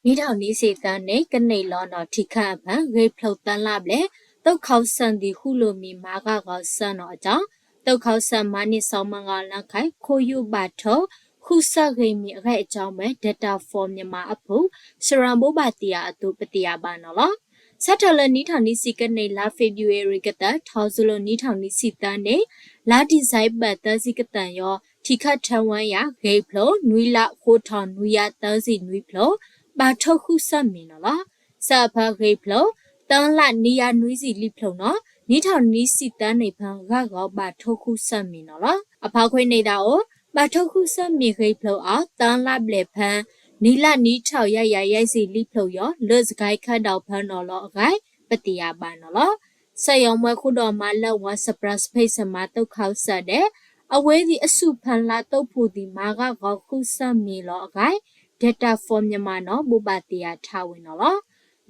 နံၣ်ထီၣ်နံၣ်ဆံသၢန့ၣ် ကန့ၢ်လီၤနီၣ်ထံးခၢၣ်အဖၢၣ် ဂ့ၢ်ဖျိးသၢလါဘျဲၣ် သုးခီၣ်စၢၣ်ဒံၣ်ဃူလိာ်မံၤမၤဂၢ်ဂီၤဆၢနီၣ်အကၠီၣ် သုးခီၣ်စၢၣ်မၤန့ၢ်စီၤမၢ်ဂီၤ လၢခါအံၤ ခိၣ်ယူၢ်ဘၣ်ထိၣ် ဃုဆၢဂ့ၢ်မံၤအဂ့ၢ်အကၠီၣ် မ့ၢ် Data for Myanmar အပူၤ စရၣ်ဘိးဘၣ်တ့ၢ်အီၤအသိး ပတ့ၢ်အဘၣ်နီၣ်လီၤ. စးထီၣ်လၢနံၣ်ထီၣ်နံၣ်ဆံကန့ၢ်လါ February ကတၢၢ် ထီၣ်စိလိာ်နံၣ်ထီၣ်နံၣ်ဆံသၢန့ၣ် လါ December သၢဆံကတၢၢ်ယီၤ ထံးခၢၣ်ထၢဝဲယၤ ဂ့ၢ်ဖျိး နွံလါ ဃိးထီၣ်နွံယၤသၢဆံနွံဖျိး ဘၣ်ထိၣ်ဃုဆၢမံၤနီၣ်လီၤ. ဆၢအဖၢၣ်ဂ့ၢ်ဖျိး သၢလါ နွံယၤနွံဆံလွံၢ်ဖျိးနီၣ် နံၣ်ထီၣ်နံၣ်ဆံသၢန့ၣ်ဖၢၣ် ဂၢ်ဂီၤဘၣ်ထိၣ်ဃုဆၢမံၤနီၣ်လီၤ. အဖီခိၣ်န့ၣ်ဒၣ်အိၣ် ဘၣ်ထိၣ်ဃုဆၢမံၤဂ့ၢ်ဖျိးအီၤ သၢလါဘျဲၣ်ဖၢၣ် နွံလါ နွံထီၣ်ယၤယၤယဲၢ်ဆံလွံၢ်ဖျိးယီၤ လၢစကဲခၢဒီးဖၢၣ်နီၣ်လီၤအဂ့ၢ် ပတ့ၢ်အဘၣ်နီၣ်လီၤ. ဆၢယီၤမှဲဃူဒီးမၤလၢဝီၤ စပြၢးစဖ့ၣ်စမၤ သုးခီၣ်စၢၣ်ဒဲး အဝဲသ့ၣ်အစုဖၢၣ်လါသိပူၤသံၣ် မၤဂၢ်ဂီၤဃုဆၢမံၤလီၤအဂ့ၢ် Data for Myanmar နီၣ် ဘိးဘၣ်တ့ၢ်အီၤထါဝဲနီၣ်လီၤ.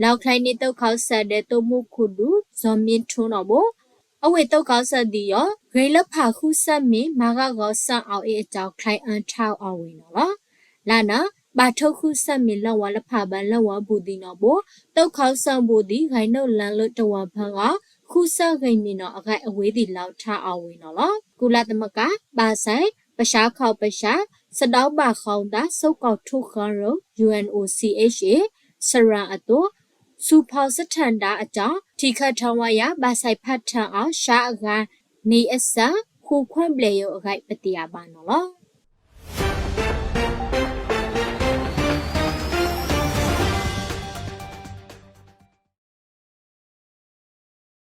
လၢအကျါန့ၣ် သုးခီၣ်စၢၣ်ဒဲး သုးမုၢ်ခိၣ်ဒူ စီၤမ့ထိနီၣ်ဘိ အဝဲသုးခီၣ်စၢၣ်ဒံၣ်ယီၤ ဂ့ၢ်လၢဖးဃုဆၢမံၤ မၤဂၢ်ဂီၤဆၢအီၤအ့ၣ်အကၠီၣ် ချဲအၢထါအီၤဝဲနီၣ်လီၤ. လၢနၤ ဘၣ်ထိၣ်ဃုဆၢမံၤလၢဝီၤလၢဖးဘၢလၢဝီၤဘူၣ်သံၣ်နီၣ်ဘိ သုးခီၣ်စၢၣ်ဘူၣ်သံၣ် ဂဲၤနုာ်လၢလၢတဝၢၣ်ဖၢၣ်ဂီၤ ဃုဆၢဂ့ၢ်မံၤနီၣ်အဂ့ၢ် အဝဲသ့ၣ်လီၤထါအီၤဝဲနီၣ်လီၤ. ကုလသမဂ္ဂ ဘၣ်ဆဲး ပၠးခီၣ်ပၠး စဒီးဘၣ်ဃီၤသး စိကီၣ်ထိၣ်ဃၢရိၣ် ယူၣ်အဲၣ်အိၣ်စံၣ်အဲၣ်ၡ့ၣ် စရၣ်အသိး စူးဖီစထၢၣ်ဒါအကၠီၣ် ထံးခၢၣ်ထီဝဲယၤ ဘၣ်ဆဲးဖးထၢၣ်အီၤ ရှါအဂၤ နံၣ်အဆၢ ဃုခွံဘျဲၣ်ယိၤအဂ့ၢ် ပတ့ၢ်အဘၣ်နီၣ်လီၤ.